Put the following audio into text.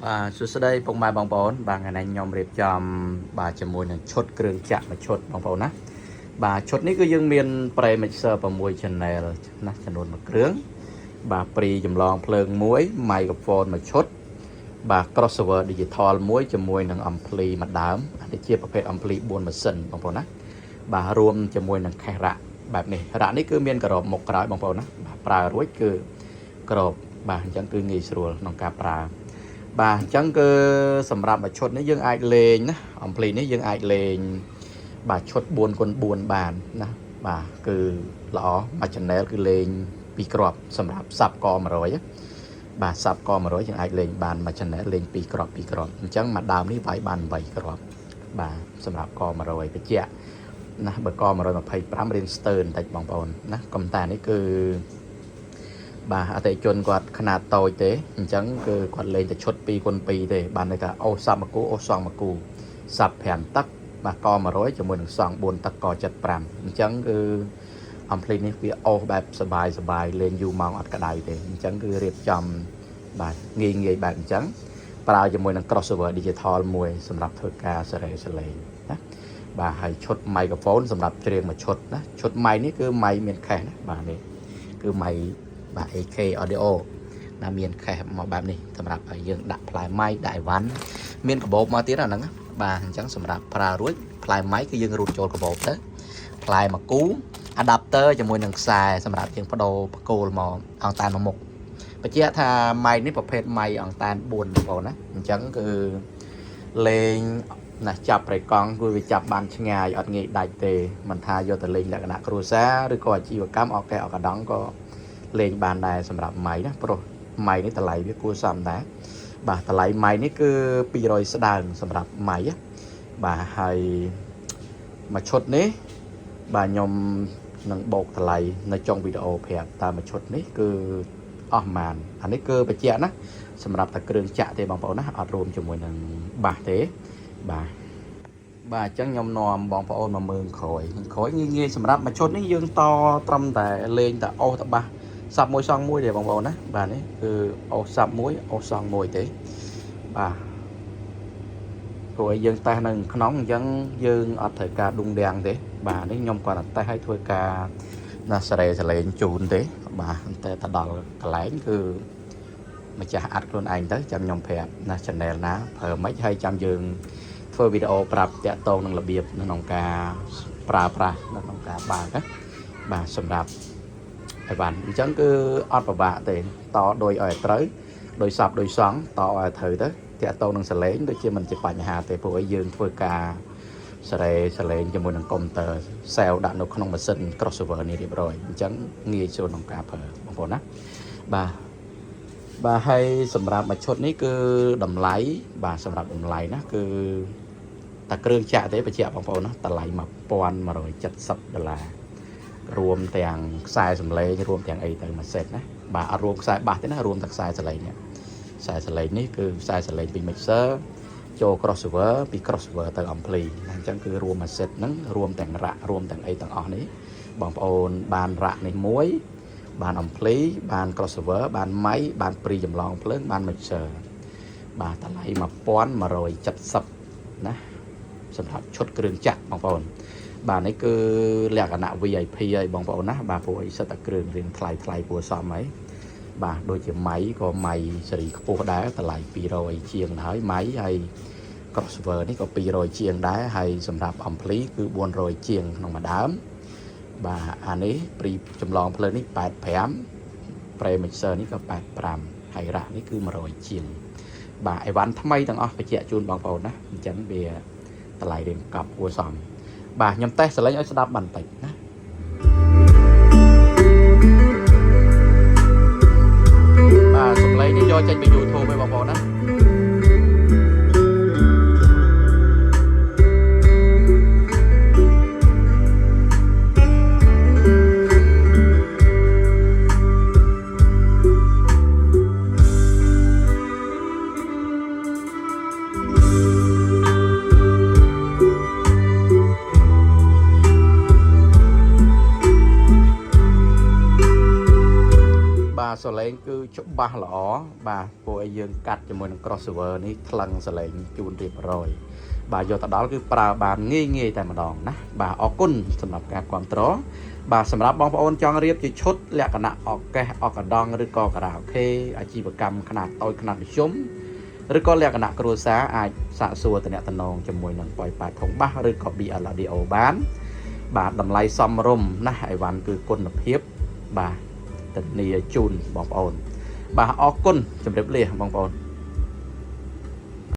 បាទសួស្តីពុកម៉ែបងប្អូនបាទថ្ងៃនេះខ្ញុំរៀបចំបាទជាមួយនឹងឈុតគ្រឿងចាក់មួយឈុតបងប្អូនណាបាទឈុតនេះគឺយើងមាន Pre Mixer 6 channel ណាចំនួនមួយគ្រឿងបាទព្រីចម្លងភ្លើងមួយ microphone មួយឈុតបាទ crossover digital មួយជាមួយនឹង ampli មួយដើមអានេះជាប្រភេទ ampli 4ម៉ាស៊ីនបងប្អូនណាបាទរួមជាមួយនឹង case rack បែបនេះ rack នេះគឺមានក្របមុខក្រោយបងប្អូនណាបាទប្រើរួចគឺក្របបាទអញ្ចឹងគឺងាយស្រួលក្នុងការប្រើ បាទអញ្ចឹងគឺសម្រាប់មួយឈុតនេះយើងអាចលេងណាអំភ្លីនេះយើងអាចលេងបាទឈុត4គុណ4បានណាបាទគឺល្អមួយ channel គឺលេងពីរគ្រាប់សម្រាប់sub ក100ណាបាទ sub ក100យើងអាចលេងបានមួយ channel លេងពីរគ្រាប់ពីរគ្រាប់អញ្ចឹងមួយដើមនេះវាយបាន8គ្រាប់បាទសម្រាប់ក100បញ្ជាក់ណាបើក125រៀងស្ទើរបន្តិចបងប្អូនណាកុំតានេះគឺ បាទអតិថិជនគាត់ខ្នាតតូចទេអញ្ចឹងគឺគាត់លេងតែឈុត2គុណ2ទេបានន័យថាអូស sub មួយគូអូសង់មួយគូ sub 5ទឹកបាទក100ជាមួយនឹងសង់4ទឹកក75អញ្ចឹងគឺអំភ្លេចនេះវាអូសបែបសបាយសបាយលេងយូរម៉ោងអត់ក្តៅទេអញ្ចឹងគឺរៀបចំបាទងាយងាយបែបអញ្ចឹងប្រើជាមួយនឹង crossover digital មួយសម្រាប់ធ្វើការសេរីសលេងណាបាទហើយឈុត microphone សម្រាប់ច្រៀងមួយឈុតណាឈុត mic នេះគឺ mic មាន case ណាបាទនេះគឺ mic បាទ AK audio ណាមាន case មកបែបនេះសម្រាប់ឲ្យយើងដាក់ផ្លែម៉ៃដាក់អីវ៉ាន់មានកាបូបមកទៀតអាហ្នឹងណាបាទអញ្ចឹងសម្រាប់ប្រើរួចផ្លែម៉ៃគឺយើងរូតចូលកាបូបទៅផ្លែមួយគូ adapter ជាមួយនឹងខ្សែសម្រាប់យើងបដូរបកគោលមកអង្តែនមកមុខបញ្ជាក់ថាម៉ៃនេះប្រភេទម៉ៃអង្តែន4បងប្អូនណាអញ្ចឹងគឺលេងណាចាប់ប្រេកង់គឺវាចាប់បានឆ្ងាយអត់ងាយដាច់ទេមិនថាយកទៅលេងលក្ខណៈគ្រួសារឬក៏អាជីវកម្មអកែអកដងក៏ លេងបានដែរសម្រាប់ម៉ៃណាព្រោះម៉ៃនេះតម្លៃវាគួរសមដែរបាទតម្លៃម៉ៃនេះគឺ200ស្ដើងសម្រាប់ម៉ៃណាបាទហើយមួយឈុតនេះបាទខ្ញុំនឹងបូកតម្លៃនៅចុងវីដេអូប្រាប់តើមួយឈុតនេះគឺអស់ប៉ុន្មានអានេះគឺបញ្ជាក់ណាសម្រាប់តែគ្រឿងចាក់ទេបងប្អូនណាអត់រួមជាមួយនឹងបាសទេបាទបាទអញ្ចឹងខ្ញុំនាំបងប្អូនមកមើលក្រោយក្រោយងាយងាយសម្រាប់មួយឈុតនេះយើងតត្រឹមតែលេងតែអូសតបាស sub មួយសង់មួយទេបងប្អូនណាបាទនេះគឺអូស sub មួយអូសង់មួយទេបាទព្រោះឲ្យយើងតេស្តនៅក្នុងអញ្ចឹងយើងអត់ត្រូវការឌុងដាំងទេបាទនេះខ្ញុំគាត់តែតេស្តឲ្យធ្វើការណាសេរីសលេងជូនទេបាទតែទៅដល់កន្លែងគឺម្ចាស់អាត់ខ្លួនឯងទៅចាំខ្ញុំប្រាប់ណា channel ណាប្រើមិនហើយចាំយើងធ្វើវីដេអូប្រាប់តាក់ទងនឹងរបៀបនៅក្នុងការប្រើប្រាស់នៅក្នុងការបើកណាបាទសម្រាប់ អីវ៉ាន់អញ្ចឹងគឺអត់ពិបាកទេតដោយឲ្យត្រូវដោយ sub ដោយសង់តឲ្យត្រូវទៅតាក់តងនឹងសលេងដូចជាមិនជាបញ្ហាទេព្រោះឲ្យយើងធ្វើការសេរីសលេងជាមួយនឹងកុំព្យូទ័រសែលដាក់នៅក្នុងម៉ាស៊ីន crossover នេះរៀបរយអញ្ចឹងងាយស្រួលក្នុងការប្រើបងប្អូនណាបាទបាទហើយសម្រាប់មួយឈុតនេះគឺតម្លៃបាទសម្រាប់តម្លៃណាគឺតែគ្រឿងចាក់ទេបញ្ជាក់បងប្អូនណាតម្លៃ1170ដុល្លារ រួមទាំងខ្សែសំឡេងរួមទាំងអីទៅមួយសេតណាបាទអត់រួមខ្សែបាសទេណារួមតែខ្សែសំឡេងនេះខ្សែសំឡេងនេះគឺខ្សែសំឡេងពី mixer ចូល crossover ពី crossover ទៅ ampli ណាអញ្ចឹងគឺរួមមួយសេតហ្នឹងរួមទាំង rack រួមទាំងអីទាំងអស់នេះបងប្អូនបាន rack នេះមួយបាន ampli បាន crossover បាន mic បាន pre ចម្លងភ្លើងបាន mixer បាទតម្លៃ1170ណាសម្រាប់ឈុតគ្រឿងចាក់បងប្អូន បាទនេះគឺលក្ខណៈ VIP ហើយបងប្អូនណាបាទព្រោះអីសិតតែគ្រឿងរៀងថ្លៃថ្លៃគួរសមហើយបាទដូចជាម៉ៃក៏ម៉ៃសេរីខ្ពស់ដែរតម្លៃ200ជាងហើយម៉ៃហើយ crossover នេះក៏200ជាងដែរហើយសម្រាប់ ampli គឺ400ជាងក្នុងមួយដើមបាទអានេះpre ចម្លងភ្លើងនេះ85 pre mixer នេះក៏85ហើយ rack នេះគឺ100ជាងបាទអីវ៉ាន់ថ្មីទាំងអស់បញ្ជាក់ជូនបងប្អូនណាអញ្ចឹងវាតម្លៃរៀងកប់គួរសម បាទខ្ញុំតេស្តសលេងឲ្យស្ដាប់បន្តិចណាបាទសំឡេងនេះយកចេញពី YouTube ឯងបងប្អូនណាបាទ សលេងគឺច្បាស់ល្អបាទពួកឲ្យយើងកាត់ជាមួយនឹង crossover នេះថ្លឹងសលេងជូនរៀបរយបាទយកទៅដល់គឺប្រើបានងាយងាយតែម្ដងណាបាទអរគុណសម្រាប់ការគ្រប់គ្រងបាទសម្រាប់បងប្អូនចង់រៀបជាឈុតលក្ខណៈអកេះអកដងឬក៏ការ៉ាអូខេអាជីវកម្មខ្នាតតូចខ្នាតមធ្យមឬក៏លក្ខណៈគ្រួសារអាចសាកសួរតំណតំណងជាមួយនឹងប៉ោយប៉ែតធុងបាសឬក៏ BL Audio បាន បាទតម្លៃសមរម្យណាស់អីវ៉ាន់គឺគុណភាពបាទធានាជូនបងប្អូន បាទអរគុណជម្រាបលាបងប្អូន។